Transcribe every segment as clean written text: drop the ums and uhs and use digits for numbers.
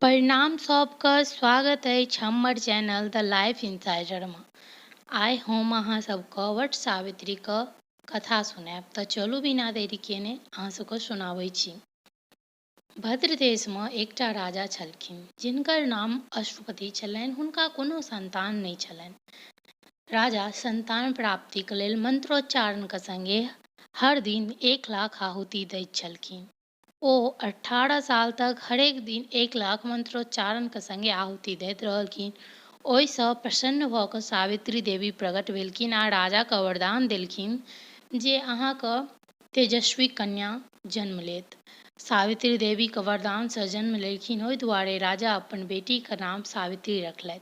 प्रणाम सबके, स्वागत अछि हमर चैनल द लाइफ इनसाइडरमे। आइ हम अहाँ सबके वट सावित्रीके कथा सुनायब, तऽ चलू बिना देरी केने अहाँ सबके सुनाबै छी। भद्र देशमे एकटा राजा छलखिन जिनकर नाम अश्वपति छलनि। हुनका कोनो संतान नहि छलनि। राजा संतान प्राप्तिके लेल मंत्रोच्चारणके संगे हर दिन 1 लाख आहुति दैत छलखिन। ओ 18 साल तक हरेक दिन 1 लाख मंत्रोच्चारणके संगे आहुति दैत रहलखिन। ओहिसँ प्रसन्न भऽ कऽ सावित्री देवी प्रकट भेलखिन आ राजाके वरदान देलखिन जे अहाँके तेजस्वी कन्या जन्म लेत। सावित्री देवीके वरदानसँ जन्म लेलखिन, ओहि दुआरे राजा अपन बेटीके नाम सावित्री रखलथि।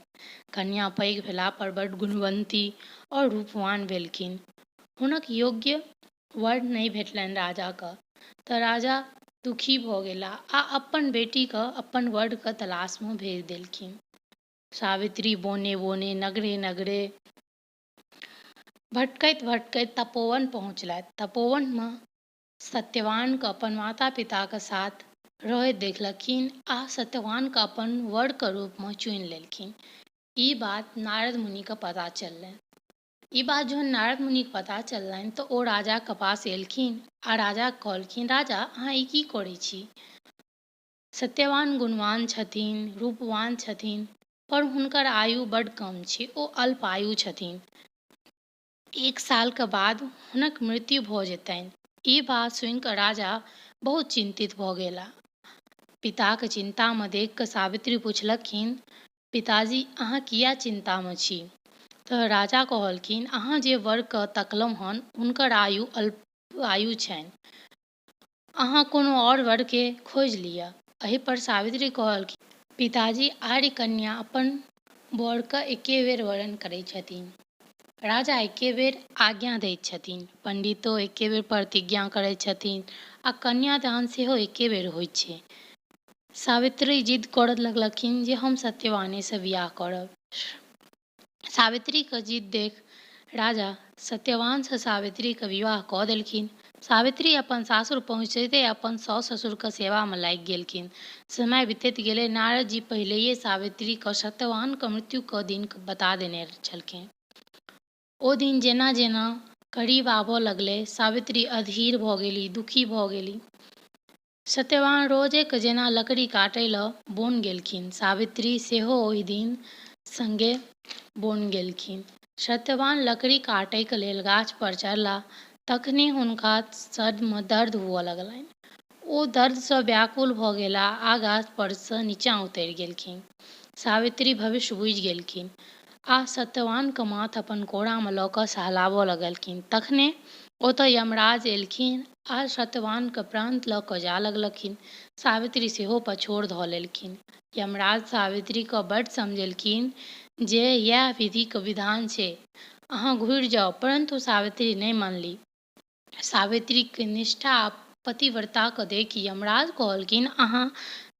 कन्या पैघ भेलापर बड्ड गुणवन्ती आओर रूपवान भेलखिन। हुनक योग्य वर नहि भेटलनि राजाके, तऽ राजा दुखी भऽ गेला आ अपन बेटीके अपन वरके तलाशमे भेज देलखिन। सावित्री बोने बोने नगरे नगरे भटकैत भटकैत तपोवन पहुँचलथि। तपोवनमे सत्यवानके अपन माता पिताके साथ रहैत देखलखिन आ सत्यवानके अपन वरके रूपमे चुनि लेलखिन। ई बात नारद मुनिके पता चललनि। ई बात जहन नारद मुनिके पता चललनि तऽ ओ राजाके पास एलखिन आ राजाके कहलखिन, राजा अहाँ ई की करै छी? सत्यवान गुणवान छथिन, रूपवान छथिन, पर हुनकर आयु बड्ड कम छै, ओ अल्प आयु छथिन। 1 सालके बाद हुनक मृत्यु भऽ जेतनि। ई बात सुनिकऽ राजा बहुत चिन्तित भऽ गेला। पिताके चिन्तामे देखि कऽ सावित्री पुछलखिन, पिताजी अहाँ किया चिन्तामे छी? तऽ राजा कहलखिन, अहाँ जे वरके तकलहुँ हन हुनकर आयु अल्प आयु छनि, अहाँ कोनो आओर वरके खोजि लिअ। एहिपर सावित्री कहलखिन, पिताजी आर्य कन्या अपन वरके एके बेर वरण करै छथिन, राजा एके बेर आज्ञा दैत छथिन, पण्डितो एके बेर प्रतिज्ञा करै छथिन आ कन्यादान सेहो एके बेर होइ छै। सावित्री जिद करऽ लगलखिन जे हम सत्यवानेसँ बियाह करब। सावित्रीके जिद देख राजा सत्यवानसँ सावित्रीके विवाह कऽ देलखिन। सावित्री अपन सासुर पहुँचिते अपन साउस ससुरके सेवामे लागि गेलखिन। समय बितैत गेलै। नारद जी पहिलैए सावित्रीके सत्यवानके मृत्युके दिन बता देने छलखिन। ओ दिन जेना जेना करीब आबऽ लगलै, सावित्री अधीर भऽ गेली, दुखी भऽ गेली। सत्यवान रोजेके जेना लकड़ी काटय लए बोन गेलखिन। सावित्री सेहो ओहि दिन सङ्गे बोन गेलखिन। सत्यवान लकड़ी काटयके लेल गाछपर चढ़ला, तखने हुनका सरमे दर्द हुअ लगलनि। ओ दर्दसँ व्याकुल भऽ गेला आ गाछपरसँ नीचाँ उतरि गेलखिन। सावित्री भविष्य बुझि गेलखिन आ सत्यवानके माथ अपन कोरामे लऽ कऽ सहलाबऽ लगलखिन। तखने ओतऽ यमराज एलखिन आ सत्यवानके प्राण लऽ कऽ जा लगलखिन। सावित्री सेहो पछोड़ धऽ लेलखिन। यमराज सावित्रीके बड्ड समझेलखिन जे इएह विधिके विधान छै, अहाँ घुरि जाउ, परन्तु सावित्री नहि मानली। सावित्रीके निष्ठा आ पतिव्रताके देखि यमराज कहलखिन, अहाँ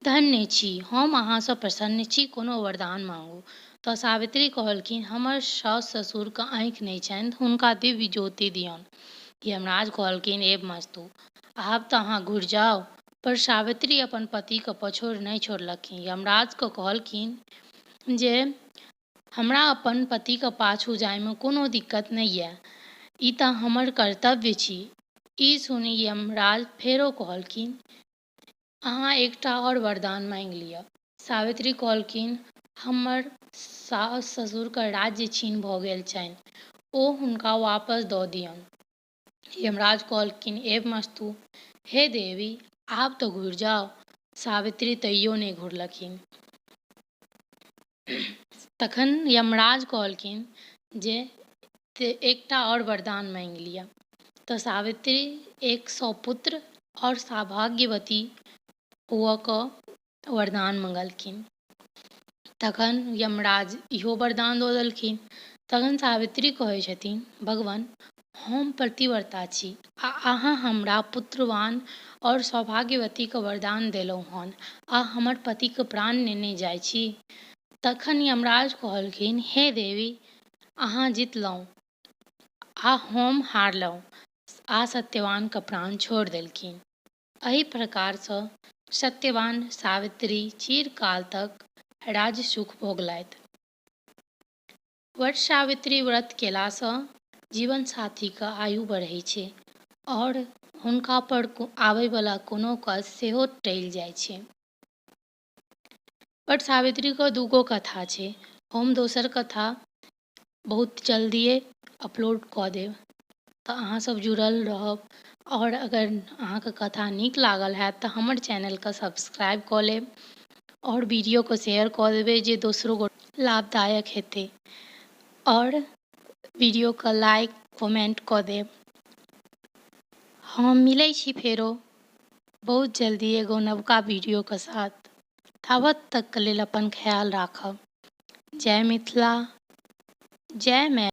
धन्य छी, हम अहाँसँ प्रसन्न छी, कोनो वरदान मांगू। तऽ सावित्री कहलखिन, हमर साउस ससुरके आँखि नहि छनि, हुनका दिव्य ज्योति दियौन। यमराज कहलखिन, एव मस्तु, आब तऽ अहाँ घुरि जाउ। पर सावित्री अपन पतिके पछोड़ नहि छोड़लखिन। यमराजके कहलखिन जे हमरा अपन पतिके पाछू जाइमे कोनो दिक्कत नहि यऽ, ई तऽ हमर कर्तव्य छी। ई सुनि यमराज फेरो कहलखिन, अहाँ एकटा आओर वरदान माँगि लिअ। सावित्री कहलखिन, हमर साउस ससुरके राज्य छीन भऽ गेल छनि, ओ हुनका वापस दऽ दियौन। यमराज कहलखिन, एव मस्तु, हे देवी, आब तऽ घुरि जाउ। सावित्री तैयो नहि घुरलखिन। तखन यमराज कहलखिन जे एकटा आओर वरदान माँगि लिअ। तऽ सावित्री 100 पुत्र आओर सौभाग्यवती हुअके वरदान मङ्गलखिन। तखन यमराज इहो वरदान दऽ देलखिन। तखन सावित्री कहै छथिन, भगवान हम पतिव्रता छी आ अहाँ हमरा पुत्रवान आओर सौभाग्यवतीके वरदान देलहुँ हन आ हमर पतिके प्राण नेने जाइ छी। तखन यमराज कहलखिन, हे देवी, अहाँ जितलहुँ आ हम हारलहुँ आ सत्यवानके प्राण छोड़ि देलखिन। एहि प्रकारसँ सत्यवान सावित्री चिरकाल तक राज्य सुख भोगलथि। वट सावित्री व्रत केलासँ जीवन साथीके आयु बढ़ै छै आओर हुनका पर आबैवला कोनो कष्ट सेहो टलि जाइ छै। वट सावित्रीके दूगो कथा छै। हम दोसर कथा बहुत जल्दिए अपलोड कऽ देब, तऽ अहाँसभ जुड़ल रहब। आओर अगर अहाँके कथा नीक लागल हैत तऽ हमर चैनलके सब्सक्राइब कऽ लेब आओर वीडियोके शेयर कऽ देबै जे दोसरो गोटे लाभदायक हेतै, आओर वीडियोके लाइक कमेन्ट कऽ देब। हम मिलै छी फेरो बहुत जल्दी एगो नवका वीडियोके साथ। ताबत तकके लेल अपन ख्याल राखब। जय मिथिला, जय मैथिली।